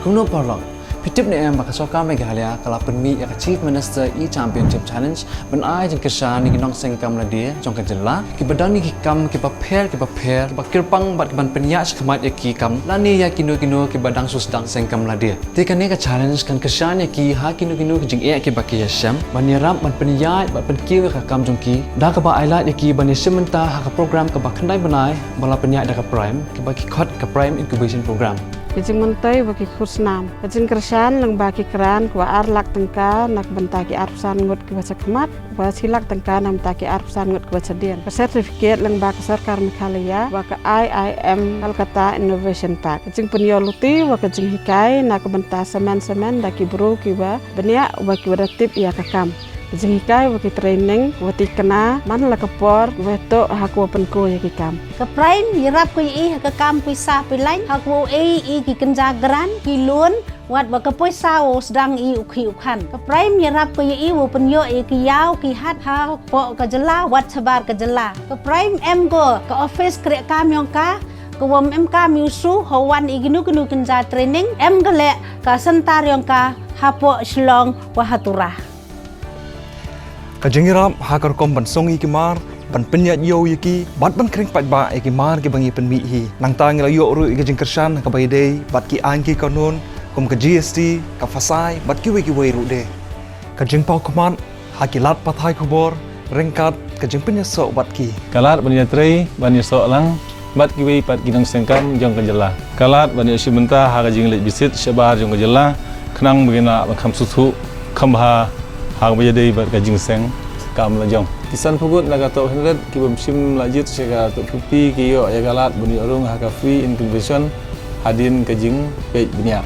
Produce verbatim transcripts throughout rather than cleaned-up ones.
Kumno paralok, phi tip ne em ba ka sorkar Meghalaya ka la pynmih ïa ka Chief Minister E-Championship Challenge ban ai jingkyrshan ïa ki nongseng kam lade jong ka jylla kiba don ïa ki kam kiba pher kiba pher, kiba kyrpang bad kiban pynïaid shakhmat ïa ki kam lane ïa kino kino kiba dang shu sdang seng kam lade. Te kane ka challenge kan kyrshan ïa ki ha kino kino ki jingeh kiba ki ïashem ban ïarap ban pynïaid bad pynkiew ïa ka kam jong ki da kaba ailad ïa ki ban ïashim bynta ha ka program kaba khyndai bnai ba la pynïaid da ka PRIME, kaba ki khot ka PRIME Incubation Program. Ka jingmyntoi ba ki khusnam, ka jingkyrshan lyngba ki grant kaba ar lak tyngka na ka bynta ki arphew san ngut kiba shakhmat, kaba shi lak tyngka na ka bynta ki arphew san ngut kiba shadien. Ka certificate lyngba ka sorkar Meghalaya wa ka I I M Kolkata Innovation Park. Ka jingpynïoh luti wa ka jinghikai na ka bynta samen samen da ki bru kiba bniah wa kiba da tip ïa ka kam. Ka jinghikai wa ki training wa tikna man la ka por wa toh ha ka wa pynkuh ïa ki kam. Ka PRIME ïarap ka ïa i ha ka kam pisa pilain ha ka wa ei i ki kynja grant, ki loan, wat wa ka pisa wa sdang i u khih u khan. Ka PRIME ïarap ka ïa i wa pynïoh ïa ki ïaw ki hat hapoh ka jylla wat shabar ka jylla. Ka PRIME em ko ka office kreh kam yong ka, ka wa em kam ïa u shu ha wan i kino kino kynja training, em ka leh ka center yong ka hapoh Shillong wa ha Tura. Ka jingïarap ha ka rukom ban song ïa ki mar, ban pynïaid ïew ïa ki, bad ban khring paidbah ïa ki mar kiba ngi pynmih hi. Nangta ngi la ïoh ruh ïa ka jingkyrshan ha kaba ïadei bad ki aiñ ki kanun kum ka G S T, ka FASAI bad kiwei kiwei ruh de. Ka jingpawkhmat ha ki lad pathai khubor ryngkat ka jingpynïasoh bad ki. Ka lad ban ïatrei ban ïasoh lang bad kiwei pat ki nongseng kam jong ka jylla. Ka lad ban ïashim bynta ha ka jingleit bisit shabar jong ka jylla, khnang ba kin lah ban kham sngewthuh kham bha ha kaba ïadei bad ka jingseng kam lajong. Ki san phew ngut na ka top hundred kiba shim la jied sha ka top fifty ki ïoh ïa ka lad ban ïoh rung ha ka free incubation hadien ka jingpeit bniah.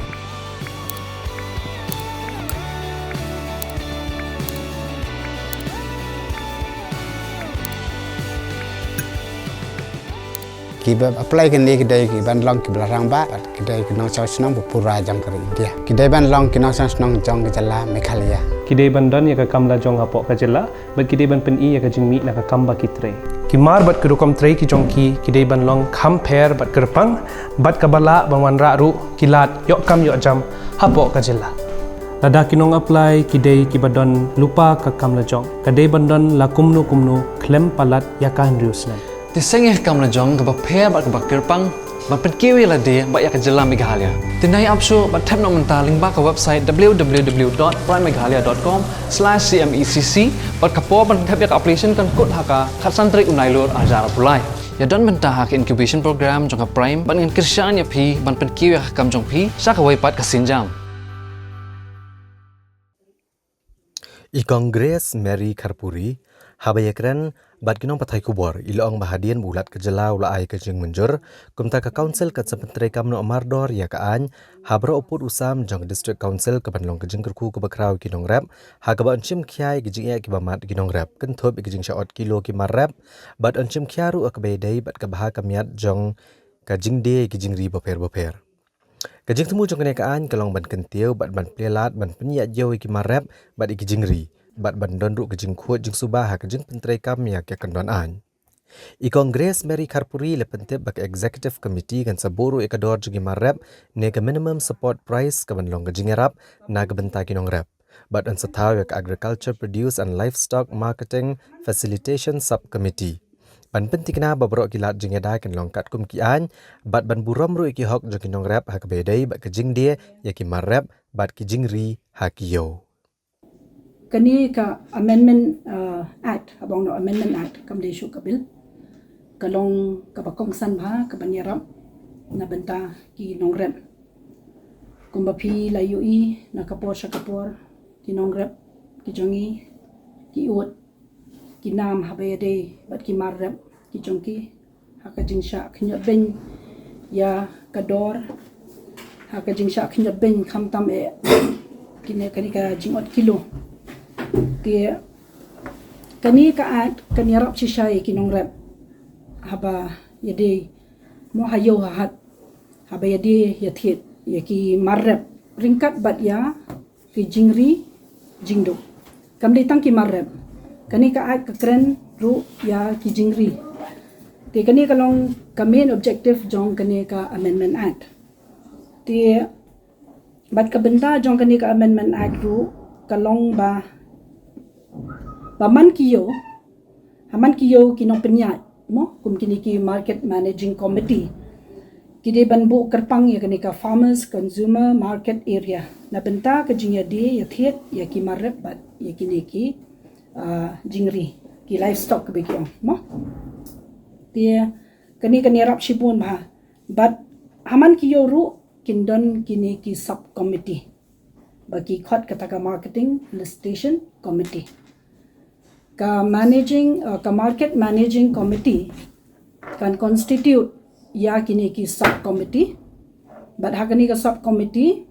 Kiba apply kine ki dei ki ban long kiba la rangbah, ki dei ki nongshong shnong ba pura jong ka ri India. Ki dei ban long ki nongshong shnong jong ka jylla Meghalaya. Ki dei ban don ïa ka kam lajong hapoh ka jylla, bad ki dei ban pyni ïa ka jingmih na ka kam ba ki trei. Ki mar bad ki rukom trei ki jong ki, ki dei ban long kham pher bad kyrpang, bad kaba lah ban wanrah ruh ki lad ïoh kam ïoh jam hapoh ka jylla. Lada ki nong apply ki dei kiba don lypa ka kam lajong, ka dei ban don la kumno kumno khlem palat ïa ka hynriew snem. Te seng ïa ka kam lajong kaba pher bad kaba kyrpang ban pynkiew ïa lade bad ïa ka jylla Meghalaya. Te nai ap shuh bad thep noh mynta lyngba ka website w w w dot prime meghalaya dot com slash c m e c c, bad ka por ban thep ïa ka application kan kut ha ka khatsan tarik u Nailur arhajar arphew lai. Ïa don bynta ha ka incubation program jong ka PRIME bad ngan kyrshan ïa phi ban pynkiew ïa ka kam jong phi sha kawei pat ka sienjam. I Kong Grace Mary Kharpuri, haba ïakren bad ki nongpathai khubor, i la ong ba hadien ba u Lat ka jylla u la ai ka jingmynjur, kumta ka Council kan sa pyntreikam noh mardor ïa ka aiñ, ha baroh u pud u sam jong ka District Council kaban long ka jingkyrkhu kaba khraw ïa ki nongrep, ha kaba yn shim khia ïa ki jingeh kiba mad ïa ki nongrep, kynthup ïa ki jingshah ot kilo ki mar rep, bad yn shim khia ruh ïa kaba ïadei bad ka bha ka miat jong ka jingdie ïa ki jingri bapher bapher. Ka jingthmu jong kane ka aiñ ka long ban kyntiew bad ban plie lad ban pynïaid ïew ïa ki mar rep bad ïa ki jingri, bad ban don ruh ka jingkhuid jingsuba ha ka jingpyntreikam ïa ka kyndon aiñ. I Kong Grace Mary Kharpuri la pyntip ba ka Executive Committee kan sa buh ruh ïa ka dor jong ki mar rep ne ka minimum support price kaban long ka jingïarap na ka bynta ki nongrep. Bad yn sa thaw ïa ka Agriculture Produce and Livestock Marketing Facilitation Subcommittee. Ban pynthikna ba baroh ki lad jingïada kin long katkum ki aiñ, bad ban burom ruh ïa ki hok jong ki nongrep ha kaba ïadei bad ka jingdie ïa ki mar rep bad ki jingri ha ki ïew. Kane ka amendment, uh, act, haba ong noh amendment act, kam dei shuh ka bill. Ka long kaba kongsan bha, kaban ïarap na bynta ki nongrep. Kumba phi la ïohi na ka por sha ka por, ki nongrep ki jong ngi ki ud ki nam haba ïadei bad ki mar rep ki jong ki, ha ka jingshah khynñiot beiñ ïa ka dor, ha ka jingshah khynñiot beiñ khamtam eh kine, kane ka jingot kilo. Te kane ka act kan ïarap shisha ïa ki nongrep haba ïadei mo ha ïew ha hat, haba ïadie ïathied ïa ki mar rep ryngkat bad ïa ki jingri jingduk. Kam dei tang ki mar rep, kane ka act ka kren ruh ïa ki jingri. Te kane ka long ka main objective jong kane ka Amendment Act. Te Bad ka bynta jong kane ka Amendment Act ruh ka long ba, ba man ki ïew, ha man ki ïew ki nongpynïaid, mo, kum kine ki Market Managing Committee, ki dei ban buh kyrpang ïa kane ka Farmers Consumer Market Area na bynta ka jingïadie ïathied ïa ki mar rep bad ïa kine ki, ah, jingri, ki livestock kaba ki ong, mo. Te kane kan ïarap shibun bha. Bad ha man ki ïew ruh kin don kine ki sub committee ba ki khot kata ka Marketing Felicitation Committee. Ka managing, uh, ka Market Managing Committee kan constitute ïa kine ki sub committee. Bad ha kane ka sub committee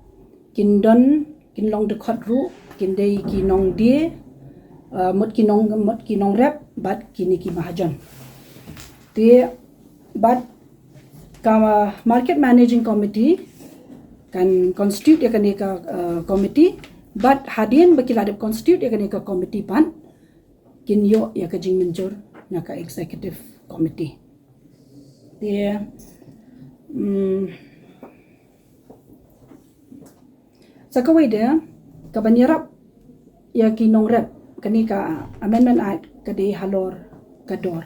kin don, kin long dkhot ruh, kin dei ki nongdie, uh, mut ki nong, mut ki nongrep bad kine ki mahajon. Te bad ka Market Managing Committee kan constitute ïa kane ka, uh, committee, bad hadien ba ki la dep constitute ïa kane ka committee pat kin ïoh ïa ka jingmynjur na ka Executive Committee. Te, mm, sa kawei de, ka ban ïarap ïa ki nongrep, kane ka Amendment Act ka dei halor ka dor.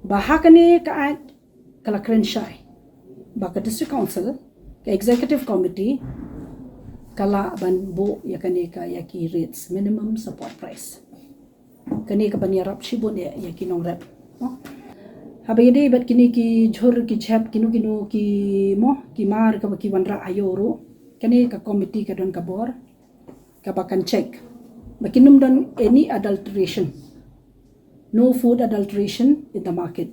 Ba ha kane ka Act ka la kren shai ba ka District Council, ka Executive Committee, ka lah ban buh ïa kane ka, ïa ki rates, minimum support price. Kane ka ban ïarap shibun ïa, ïa ki nongrep. Mo? Haba ïadei bad kine ki jhur, ki jhep, kino kino ki, mo, ki mar kaba ki wanrah ha ïew ruh, kane ka committee ka don ka bor kaba kan check ba kin ym don any adulteration. No food adulteration in the market.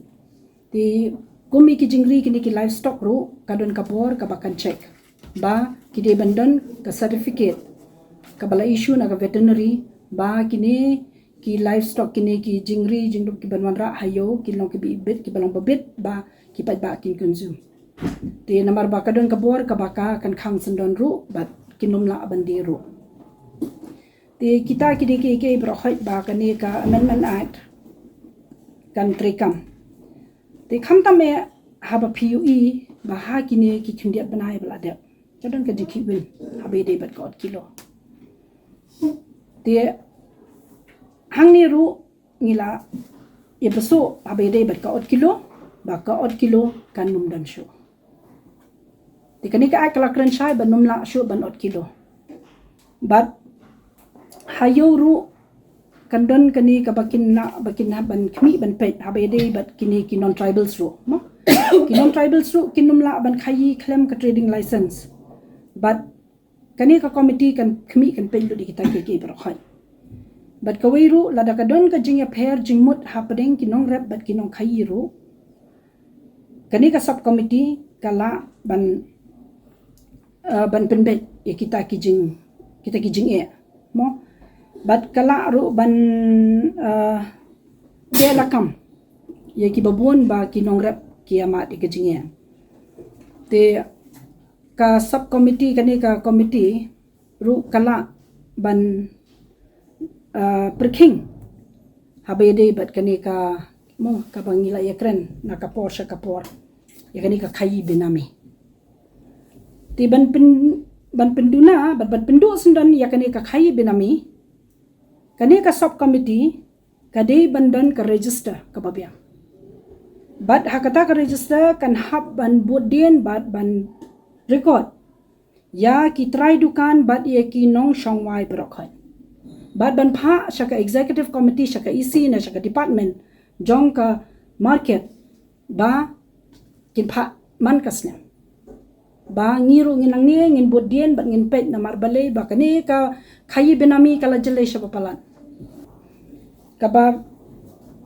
Te kum ïa ki jingri kine ki livestock ruh ka don ka bor kaba kan check ba ki dei ban don ka certificate kaba la issue na ka veterinary ba kine ki livestock, kine ki jingri jingdup ki ban wanrah ha ïew kin long kiba ibit, kiba long babit ba ki paidbah kin consume. Te namar ba ka don ka bor kaba ka kan khang syndon ruh bad kin ym lah ban die ruh. Te kita ki dei kiei kiei baroh hoi ba kane ka Amendment Act kan treikam. Te khamtam eh haba phi ïohi ba ha kine ki khyndiat bnai ba la dep, ka don ka jingkhih win haba ïadei bad ka ot kilo. Te hangne ruh ngi la ïa pyrshah haba ïadei bad ka ot kilo, ba ka ot kilo kan ym don shuh. Te kane ka Act ka la kren shai ban ym lah shuh ban ot kilo. Bad ha ïew ruh kan don kane kaba kin lah, ba kin hap ban khmih ban peit haba ïadei bad kine ki non-tribals ruh, mo? Ki non-tribals ruh kin ym lah ban khaïi khlem ka trading license. Bad kane ka committee kan khmih kan peit lut ïa kita kiei kiei baroh hoi. Bad kawei ruh, lada ka don ka jingïapher jingmut hapdeng ki nongrep bad ki nongkhaïi ruh, kane ka sub committee ka lah ban, uh, ban pynbeit ïa kita ki jing, kita ki jingeh, mo? Bad ka lah ruh ban, uh, beh lakam ïa kiba bun ba ki nongrep ki ïamad ïa ka jingeh. Te ka sub committee, kane ka committee ruh ka lah ban, uh, pyrkhing haba ïadei bad kane ka, mo, kaba ngi la ïakren na ka por sha ka por ïa kane ka khaïi benami. Te ban pyn, ban pynduna, ban, ban pynduh syndon ïa kane ka khaïi benami, kane ka sub committee ka dei ban don ka register kaba biang. Bad ha kata ka register kan hap ban bud dien bad ban record ïa ki trai dukan bad ïa ki nongshong wai baroh hoi. Bad ban phah sha ka executive committee, sha ka E C ne sha ka department jong ka market ba kin phah man ka snem. Ba ngi ruh ngin nangne ngin bud dien bad ngin peit namar balei ba kane ka khaïi benami ka la jlei sha ba palat. Kaba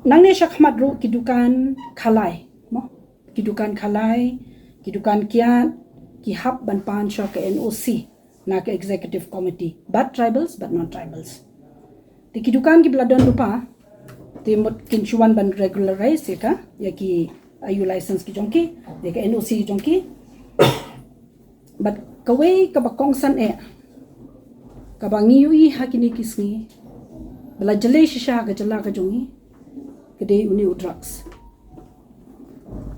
nangne sha khmat ruh ki dukan khalai, mo? Ki dukan khalai, ki dukan kiad, ki hap ban pan sha ka N O C na ka executive committee, bad tribals bad non-tribals. Te ki dukan kiba la don lypa, te mut kin shu wan ban regularize ïa ka, ïa ki I U license ki jong ki, ïa ka N O C ki jong ki. Bad kawei kaba kongsan eh kaba ngi ïohi ha kine ki sngi ba la jlei shisha ha ka jylla ka jong ngi, ka dei une u drugs.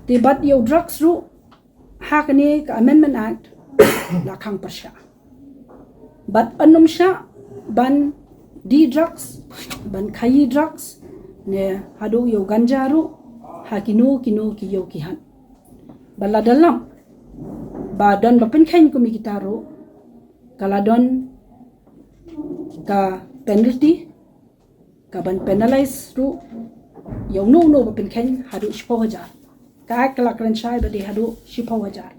Te bad ïa u drugs ruh, ha kane ka Amendment Act la khang pyrshah. Bad yn ym shah ban die drugs, ban khaïi drugs, ne haduh ïa u ganja ruh ha kino kino ki ïew ki hat. Bad lada lap ba don ba pynkheiñ kum ïa kita ruh, ka la don ka penalty, ka ban penalise ruh ïa uno uno ba pynkheiñ haduh shiphew hajar. Ka Act ka la kren shai ba dei haduh shiphew hajar.